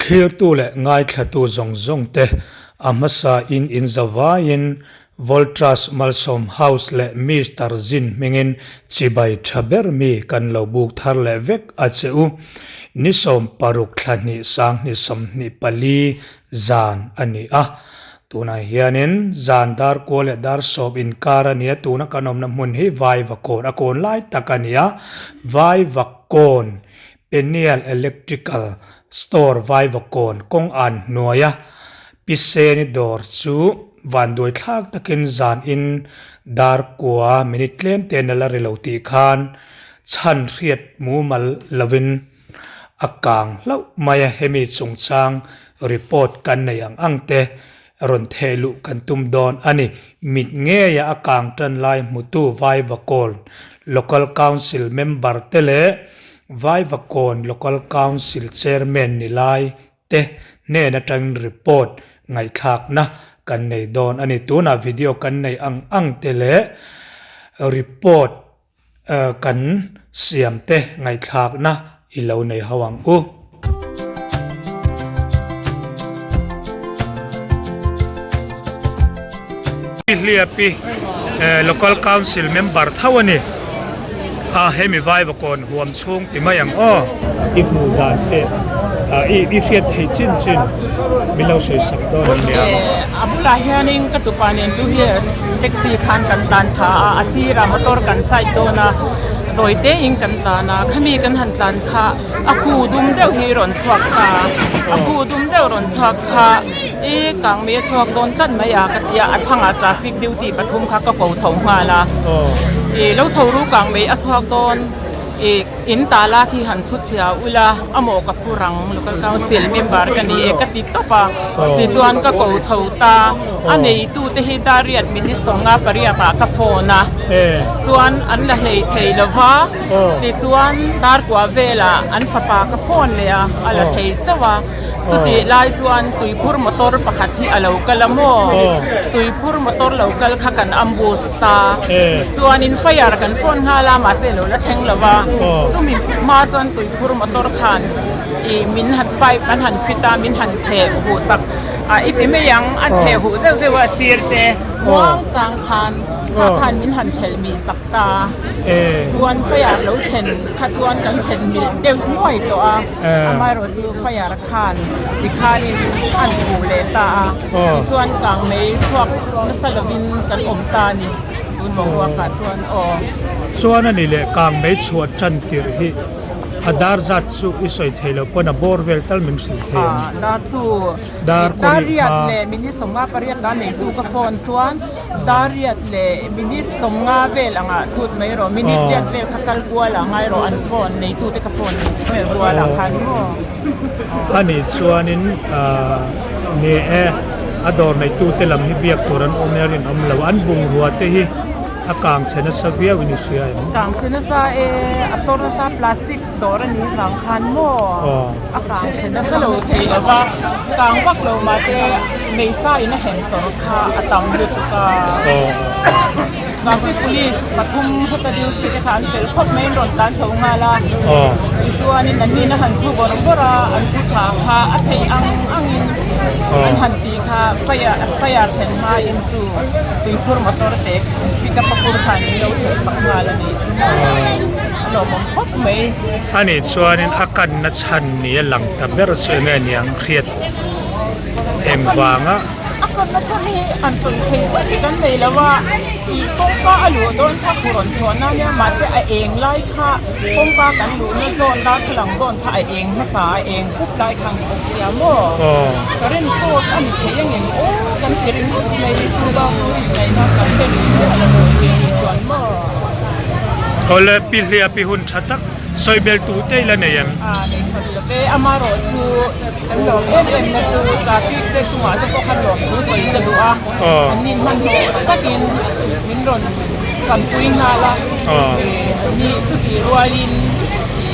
Thlirtu leh ngaithlatu zawng zawng te a hmasa in in zavaiin Voltrust Malsawm House leh Mister Zin hmingin chibai tha ber mi kan lo buk thar leh vek a che u. Ni 16 thla hnih 20 24 zan a ni a. Tunah hianin zan dar kua leh dar sawm inkar a ni a, tuna kan awmna hmun hi Vaivakawn a kawn lai tak a ni a, Vaivakawn Peniel Electrical Store Vaivakawn kawng an hnuaia Piseni dawr chu vanduai thlak takin zan in dar kua minute tlem ten a la ri lo tih khan chhan hriat mumal lovin a kang hlauh mai a, hemi chungchang report kan nei ang ang te rawn theh luh kan tum dawn a ni. Mit ngeia a kang tan lai hmutu Vaivakawn Local Council member te leh Vaivakawn Local Council Chairman ni lai te hnen atangin report ngaihthlakna kan nei dawn a ni. Tunah video kan nei ang ang te leh report Kan siamte ngaihthlakna i lo nei ho ang u. Hliapi Local Council member tho a ni a, hemi Vaivakawn huam chhung ti mai ang aw. I hmuh dan te i hriat theih chin chin min lo sawi sak dawn em nia. A bulah hianin ka tupa nen chu hi taxi khan kan tlan tha a, a sirah motor kan side dawn a, zawi tein kan tlan a, khami kan han tlan kha a khu dum deuh hi rawn chhuak ta, a khu dum deuh rawn chhuak kha i kang mai a chhuak dawn tlat mai a ka ti a, a thangah traffic duty pathum kha ka ko chho nghal a, i lo chho ru kang mai a chhuak dawn. Ih in tala khi han chhut chhia ula a maw ka phu rang local council member ka ni e ka ti tawp a tichuan ka ko chho ta a neitu te hi Dariat minute sawmnga pariat ah ka phone a chuan an la hlei thei lo va tichuan darkua velah an fapa ka phone leh a a la thei chauh a. Chutih lai chuan tuiphur motor pakhat hi a lo kal a maw? Tuiphur motor lo kal kha kan ambush ta. Chuanin fire kan phone nghal a, mahse a lo la thleng lo va. Chumi hma chuan tuiphur motor khan ih min han pipe an han fit a, min han theh huh sak a i ti mai ang, an theh huh zeuh zeuh a sir te muang chang khan kha khan min han thelh mih sak ta. Chuan fire lo thlen kha chuan kan thlen milh deuh nuai tawh a. Amaherawh chu fire khan tikhanin an hmuh leh ta a, tichuan kang mei chhuak nasa lovin kan awm ta a ni tun boruakah chuan aw. Chuan a ni leh kang mei chhuah tan tirh hi a dar zat chu i sawi thei lo pawn a bawr vel tal min hrilh thei ang. Dar chu dar riat leh minute sawmnga pariat la neitu ka phone chuan Dar riat leh minute sawmnga vel angah chhut mai rawh, minute riat vel kha kal kual ah ngai rawh an phone neitute ka phone vel rual ah khan maw. A nih chuanin ni e, a dawr neitute lam hi biak tur an awm e a rinawm lo, an bungrua te hi a kang chhe nasa viau in i hria em? Kang chhe nasa e, a sawr nasa plastic dawr a nih vang khan maw a kang chhe nasa lo thei lo va, kang vak lo mahse Meisa in a hem sawr kha a tam lutuk a, traffic police pathum heta duty te kha an fel khawp mai in rawn tlan chho nghal a, tichuanin an nin a han chhu bawrh bawrh a, an chhu thla kha a theih ang angin an han tih kha fire fire thlen hmain chu tuikhur motor te pick up a phur khan min lo thleh sak nghal a ni chu a lawmawm khawp mai. A nih chuanin a kanna chhan ni a lang ta ber chu eng nge niang hriat. Engvanga? A kawmna chhan hi an sawi thei chiah hi kan nei lo a, ih kawngka a luh dawn kha khu rawn chhuah na nia mahse a eng lai kha kawngka kan luhna zawn darthlalang zawn kha a eng hmasa a eng khup lai kha ni bawk sia maw? Current short a ni thei angem aw kan ti ringawt mai chu bak chu ingaihna kan hre rih miah lo enge ni chuan maw? Awle pi hlia pi hun tha tak sawi bel tu te ila nei em? A nei fat lo ve, amaherawh chu Kan lawm em em na chu traffic te chungah te pawh khan lawmthu sawi ka duh a, an nin hmanhmawh takin min rawn tanpui nghal a, ni chutih rualin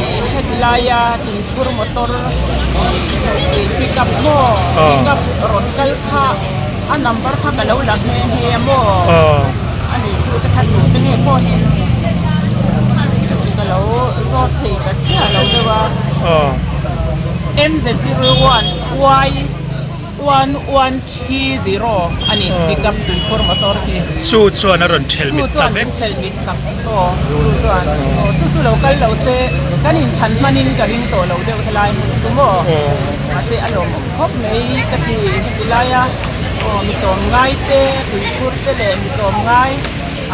ih heti laia tuikhur motor ih pick up maw pick up rawn kal kha a number kha ka lo la nghe nghe a maw a nei tu te kha tu te nge pawh hi ka lo zawt thei ta chiah lo deuh a. MZ01 Y1130 a ni pickup tuikhur motor hi. Chu chuan a rawn thelh mit ta vek. Chu chuan min thelh mit sak aw chu chuan aw chu chu lo kal lo se kan inchhan hmanin ka ring tawh lo deuh helai hmun chu maw mahse a lawmawm khawp mai ka ti heti laia aw mi tlawm ngai te tuikhur te leh mi tlawm ngai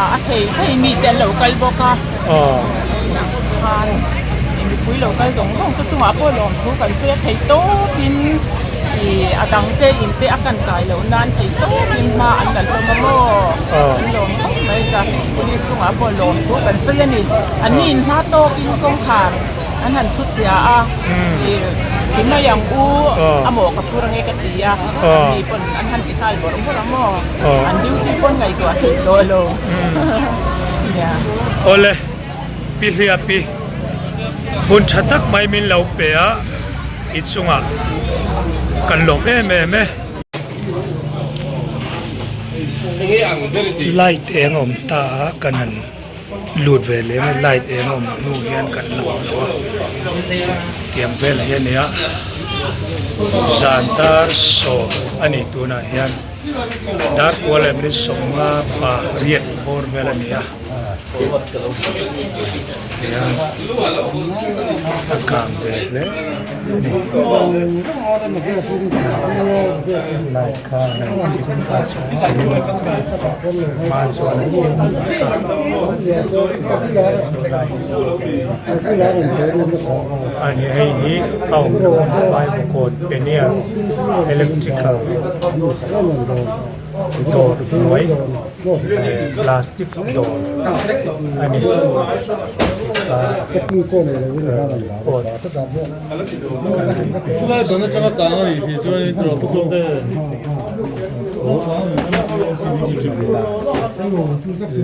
a thei thei mi te an lo kal bawk a tunah khan mipui lo kal zawng zawng te chungah pawh lawmthu kan sawi a thei tawpin ih a dang te in te a kan kai loh nan thei tawpin hma an la hlawm a maw an lawm khawp mai traffic police chungah pawh lawmthu kan sawi a ni an ni in hma tawkin kawngkhar an han chhut chhia a ih ti mai ang u a maw ka phur ange ka ti a an ni pawn an han ti nghal bawrh bawrh a maw an duty pawn ngaihtuah theih tawh lo nia. Awle pi hlia pi hun tha tak mai min lo pe a i chungah kan lawm em em e. Light eng awm ta a kan han. Lut ve lem e light eng awm hnu hian kan lang lo a tiang vel hi a nia zan dar sawm a ni tunah hian dar kual leh minute sawmnga pa riat bawr vel a ni a tihian a kang ve hle a ni light kha a chhung hma chuan a thim a ni hei hi a awm na Vaivakawn Peniel electrical dawr hnuai plastic dawr a ni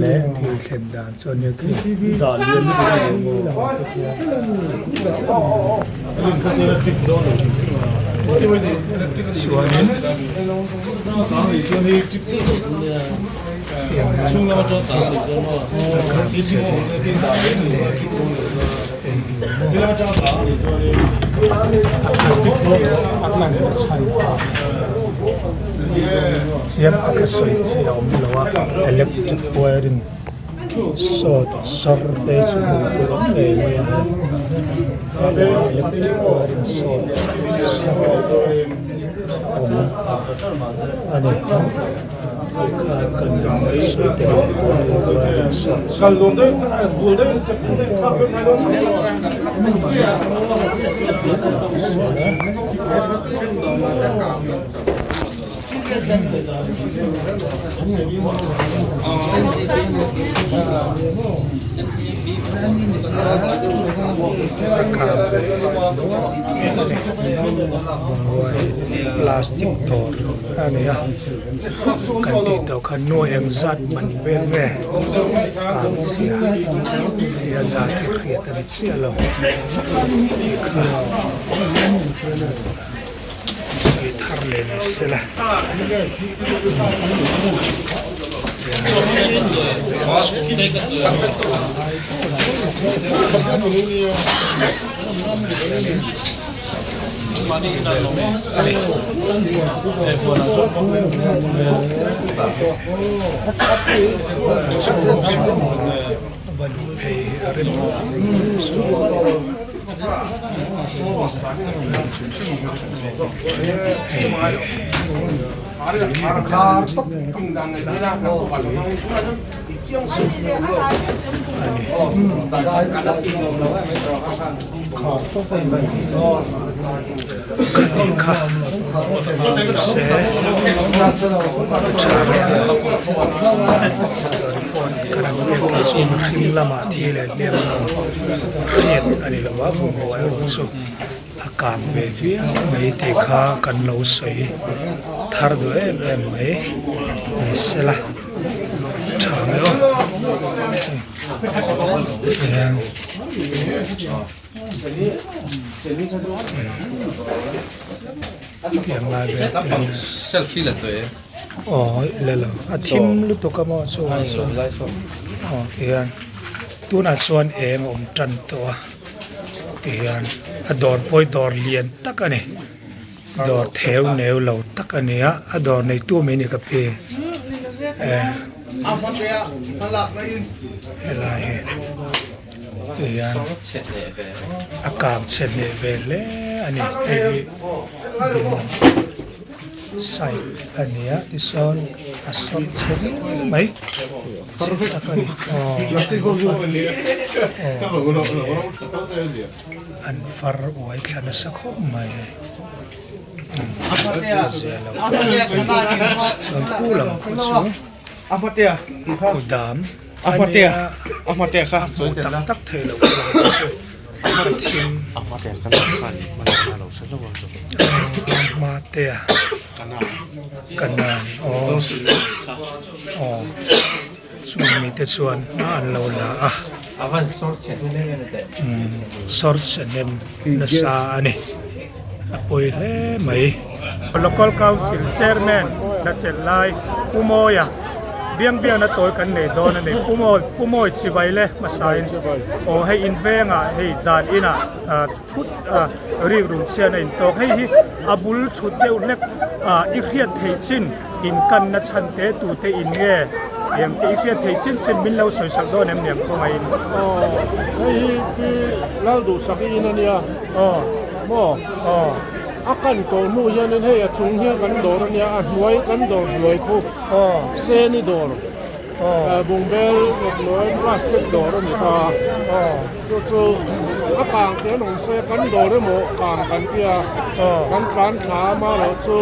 leh thil thlen dan chu a nia khi chuanin Chiang taka sawi theih a awm lo a, electric wiring sawt sawr te chu hmuh tur awm ngei mai a hei electric wiring sawt sawr awm a ni. Kha kan sawi tel leh dawn a ni wiring sawt sawr plastic dawr a ni a kan tih tawh khan nuai eng zat man vel nge kang chhia hei a zat hi hriat a ni chiah lo tih kha. Sawi thar leh ni se la. Va duh phei hi a rem Kha se a tha ve a report kan han pek lah chu mihring lamah thi leh hliam an awm. Hriat a ni lo a, bungrua erawh chu a kang ve viau mai tih kha kan lo sawi thar duh em em mai ni sela tha mai aw tihian tiang lai vel te hi aw la lo a thim lutuk a maw chu aw tihian tunah chuan eng a awm tan tawh a tihian. A dawr pawh hi dawr lian tak a ni dawr theu neu lo tak a ni a a dawr neitu mai ni ka pi eh helai hi tihian a kang chhe hneh ve hle a ni hei hi ding lam side a ni a tisawn a sawr chhe viau mai chhe tak a ni aw an far uai thla nasa khawp mai hei zia lo chuan khu lam khu chu kudam a nia a hmu tak tak thei lo chu a thim Ahmatea Kanan aw aw chung mite chuan hma an lo la a sawr chhe hnem nasa a ni a pawi hle mai. Local Council Chairman la chelh lai Pu Mawia biang biakna tawi kan nei dawn a ni. Pu Mawi Pu Mawi chibai le hmasain aw hei in vengah hei zan inah thut rik rum chhian a intawk. Hei hi a bul thut deuh hlek i hriat theih chin inkanna chhan te tute in nge eng te i hriat theih chin chin min lo sawi sak dawn em niang kawngaiin. Aw hei hi Pi Lalduhsak i in a nia. Aw. Maw? Aw. A kan tawh hnu hianin hei a chung hian kan dawr a nia, a hnuai kan dawr hnuai khu Seni dawr, Bungbel Rawpnawi plastic dawr a ni ta. Chu chu a kang te an awm se kan dawr emaw kang kan ti a, kan tlan thla a amaherawhchu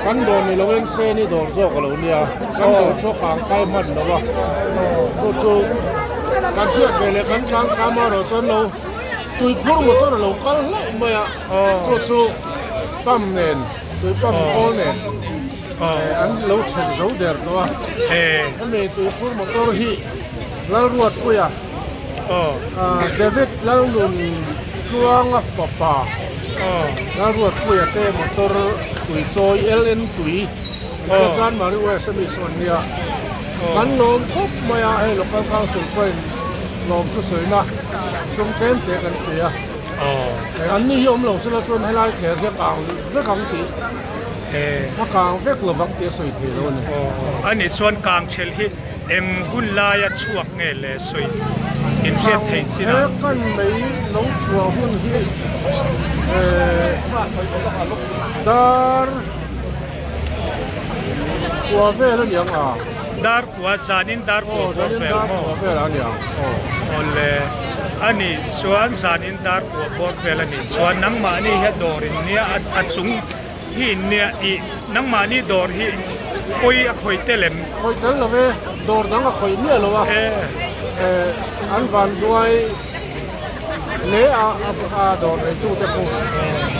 kan dawr ni loin Seni dawr zawk a lo nia, kan dawr chu a kang kai hman lo a. Chu chu kan hriat ve leh kan tlan thla a amaherawhchu an lo tuiphur motor a lo kal hlauh mai a. Chu chu pump nen tui pump khawl nen an lo chhek zo der tawh a. Hemi tuiphur motor hi Lalruatpuia David Lalnun Tluanga fapa Lalruatpuia te motor tui chawi LN tui an tia Chanmari West ami sawn nia kan lawm khawp mai a hei Local Council pawhin lawmthu sawina sum tlem te kan pe a. An ni hi awm lo sela chuan helai thler hi a kang vek ang tih a kang vek lo vang tih a sawi thei lo a ni. A nih chuan kang thel hi eng hun laia chhuak nge le sawi inhriat theih chin a? He kan mei lo chhuah hun hi dar kua vel a ni ang a. Dar kua zanin dar kua bawr vel maw? Aw zanin dar kua vel a ni ang aw. Awle a nih chuan zanin dar kua bawr vel a nih chuan nangmahni hi a dawr in nia a chung hi in nia ih nangmahni dawr hi pawi a khawih tel em? Khawih tel lo e, dawr dang a khawih miah lo a, an van duai hle a a dawr neitute pawh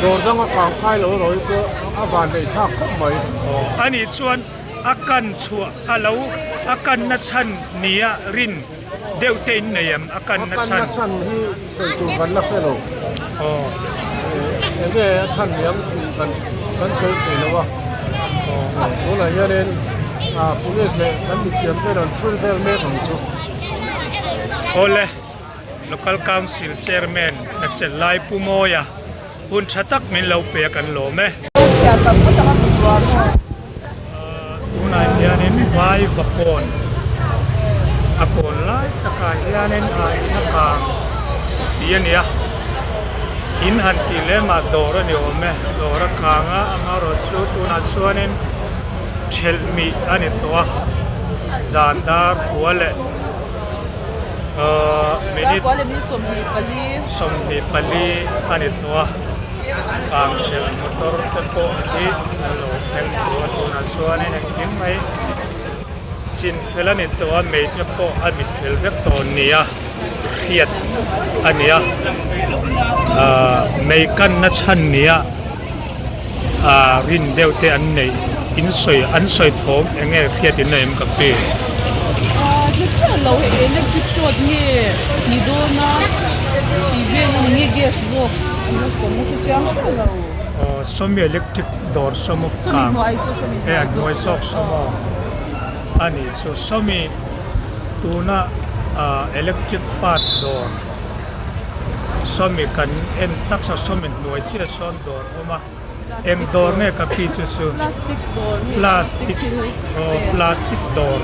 dawr dang a kang khai lo erawh hi chu a van neih thlak khawp mai. A nih chuan A kan chhuah a lo a kanna chhan nia rin deuh te in nei em? A kanna chhan. A kanna chhan hi sawi tur kan la hre lo. Aw. Enge a chhan niang tih kan kan sawi thei lo a. Aw. Tunah hianin police leh kan mithiam ten an chhui vel mek ang chu. Awle, Local Council Chairman Hnathsel Lai Pu Mawia hun tha tak min lo pe a kan lawm e. Tunah hianin vai va kawn a kawn lai takah hianin a in a kang tih a ni a in han tih lemah dawr a ni awm e dawr a kang a amaherawhchu tunah chuanin thelh mih a ni tawh a zan dar kua leh ahh minute 24 a ni tawh a. Kang ṭhelh motor te pawh hi an lo thleng tawh a tunah chuanin engkim mai chin fel a ni tawh a hmeichhe pawh a mit fel vek tawh nia hriat a ni a ahh mei kanna chhan nia ahh rin deuh te an neih in sawi an sawi thawm eng nge hriat in nei em ka pi. Ahh hre chiah lo hei electric short nge ni dawn a tih vel a ni nge gas zawk an la sawn nasa chiang chiah lo. Aw sawmi electric dawr sawm kang e a hnuai zawk sawm aw a nih chu sawmi tuna ahh electric part dawr. Sawmi kan en tak saw sawmi hnuai chiah sawn dawr awm a eng dawr nge ka pi chu chu plastic aw plastic dawr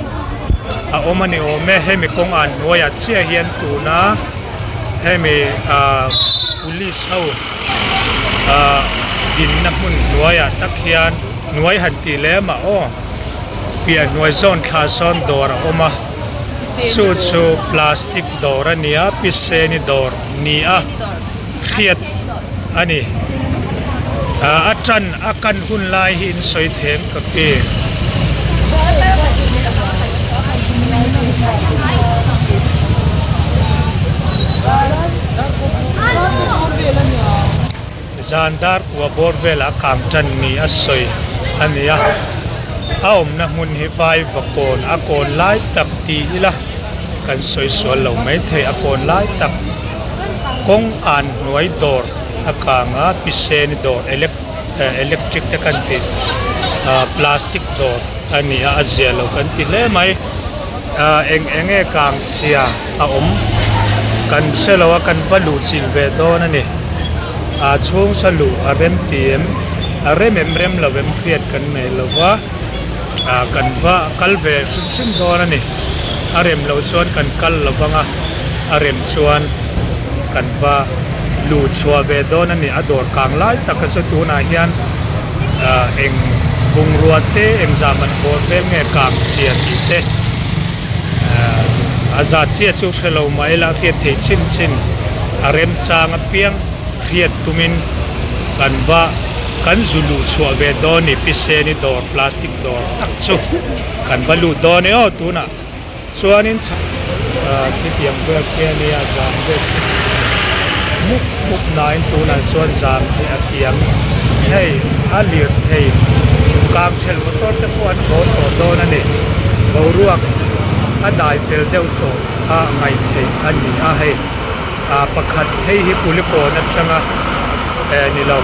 a awm a ni awm e hemi kawng an hnuaiah chiah hian tuna hemi ah police ho ah dinna hmun hnuaiah tak hian hnuai han tih lem ah aw piah hnuai zawn thla sawn dawr a awm a chu chu plastic dawr a ni a piseni dawr ni a hriat a ni ah a tan a kan hun lai hi in sawi them ka pi. Zan dar kua bawr velah kang tan ni a sawi a ni a, a awmna hmun hi vaiva kawn a kawn lai tak ti ila kan sawi sual lo maithei a kawn lai tak kawng an hnuai dawr a kang a piseni dawr elec electric te kan tih ah plastic dawr a ni a a zia lo kan ti hle mai ah eng eng nge kang chhia a awm kan hre lo a kan va luh chilh ve dawn a ni ah chhung sa luh a rem ti em a rem em rem lo em hriat kan nei lo va ah kan va kal ve hrim hrim dawn a ni a rem loh chuan kan kal lo vang a a rem chuan kan va luh chhuah ve dawn a ni a dawr kang lai taka chu tunah hian ah eng bungrua te eng zah man bawr vel nge kang chhia tih te. A zat chiah chu hre lo mah ila hriat theih chin chin a remchang apiang hriat tumin kan va kan zu luh chhuah ve dawn ni piseni dawr plastic dawr tak chu kan va lut dawn e aw tunah chuanin khitiang vel khi a nia zam vel khi mup mup nain tunah chuan zam hi a kiang hei a lir thei kang thelh motor te pawh an haw tawh dawn a ni boruak a dai fel deuh tawh a ngaih theih a ni a hei ah pakhat hei hi kulikawn atanga eh ni lo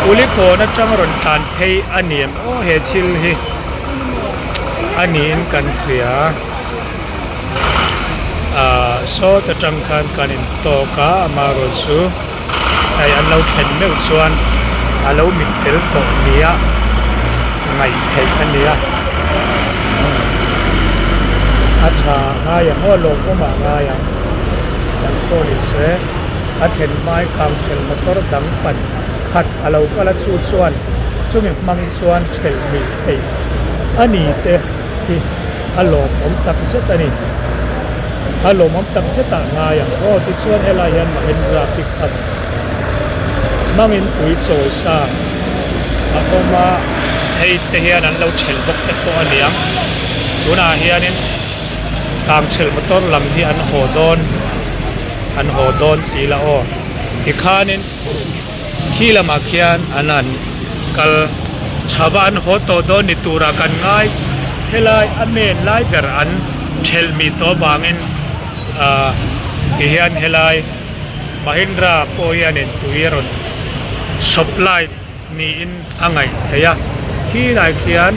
kulikawn atanga rawn tlan phei a ni em aw he thil hi a niin kan hria ah sawt atang khan kan in tawk a amaherawhchu hei an lo thlen meuh chuan a lo mit fel tawh nia ngaih theih a ni a a tha ngai ang aw lawmawmah ngai ang kan pawh ni se a then hmai kang thelh motor dang pan khat a lo kal a chu chuan chumi hmang chuan thelh mih theih a ni te hi a lawmawm tak zet a ni. A lawmawm tak zetah ngai ang aw tichuan helai hian Mahindra pick up hmangin pui chawi sa a awm a. Hei te hian an lo thelh bawk te pawh a ni ang. Tunah hianin kangthelh motor lam hi an haw dawn an haw dawn tih la aw tikhanin Khi lamah khian an han kal chho a, an haw tawh dawn ni turah kan ngai. Helai a main lai ber an thelh mih tawh avangin ah tihian helai Mahindra pawh hianin tui a rawn supply niin a ngaih theih a. Khilai khian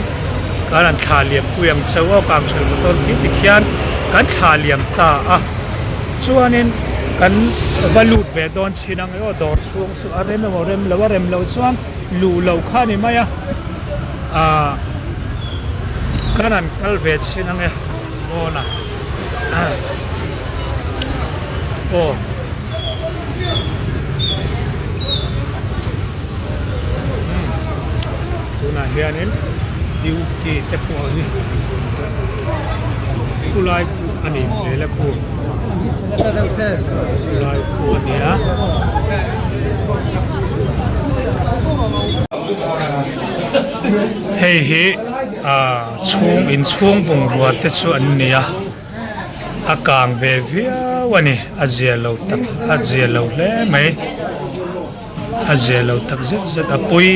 kan han thlah liam pui ang cheu aw, kangchhel motor khi tikhian kan thlah liam ta a. Chuanin kan va lut ve dawn chin ang e aw dawr chhung chu a rem emaw rem lo a rem loh chuan luh loh kha a ni mai a ah kan han kal ve chin ang e pawnah aw. Tunah hianin duty te pawh hi khulai khu a nih hmel a khu khulai khu a ni a. Hei hi ah chhung inchhung bungrua te chu an ni a. A kang ve viau a ni a zia lo tak a zia lo hle mai a zia lo tak zet zet a pawi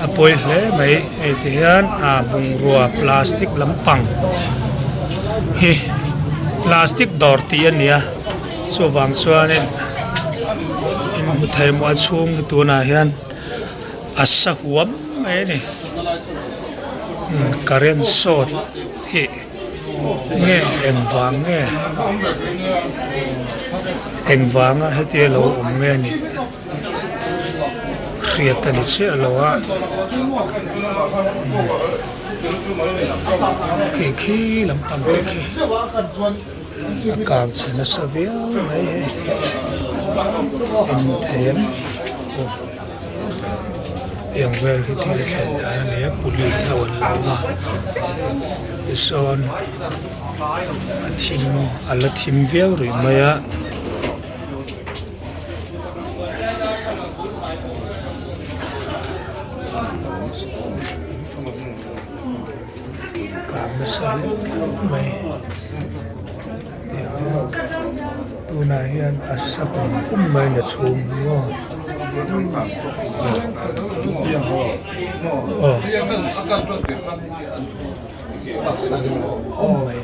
a pawi hle mai hei ti hian a bungrua plastic lampang hi plastic dawr tih a ni a chuvang chuanin in hmu thei maw a chhung hi tunah hian a sa huam mai a ni current short hi. Nge engvang nge? Engvanga hetia lo awm nge nih hriat a ni chiah lo a. Khi khi lampang te khi a kang chhe nasa viau mai hei. En thei em? Tiang vel hi thil thlen dan a ni a police ho an lo awm a tisawn a thim a la thim viau rih mai a. Kang nasa hle mai tunah hian a sa pum pum mai na chhum maw aw a sa pum mai.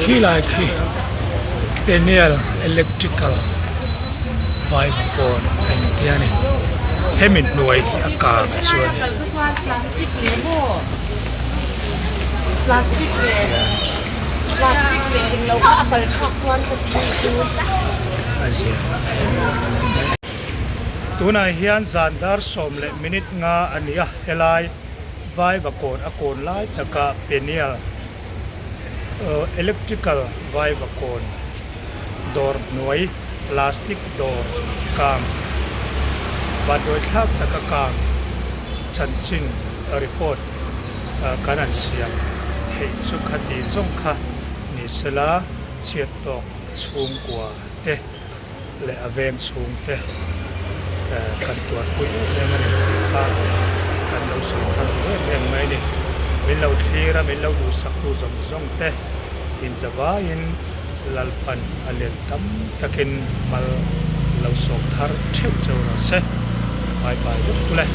Khilai khi Peniel Electrical Vaivakawn a intia a ni. Hemi hnuai hi a kang a chu a ni. Tunah hian zan dar sawm leh minute nga a ni a, helai Vaivakawn a kawn lai taka Peniel Electrical Vaivakawn dawr hnuai plastic dawr kang vanduai thlak taka kang chanchin report kan han siam theih chu khati zawng kha ni sela chhiat tawk chhungkua te. leh a veng chhung te kan tuarpui em em a ni tih kha kan lo sawi thar duh em em mai a ni. Min lo thlir a, min lo duhsaktu zawng zawng te inzavaiin Lalpan a let tam takin mal lo sawm thar theuh cheu rawh se. Bye bye vek le.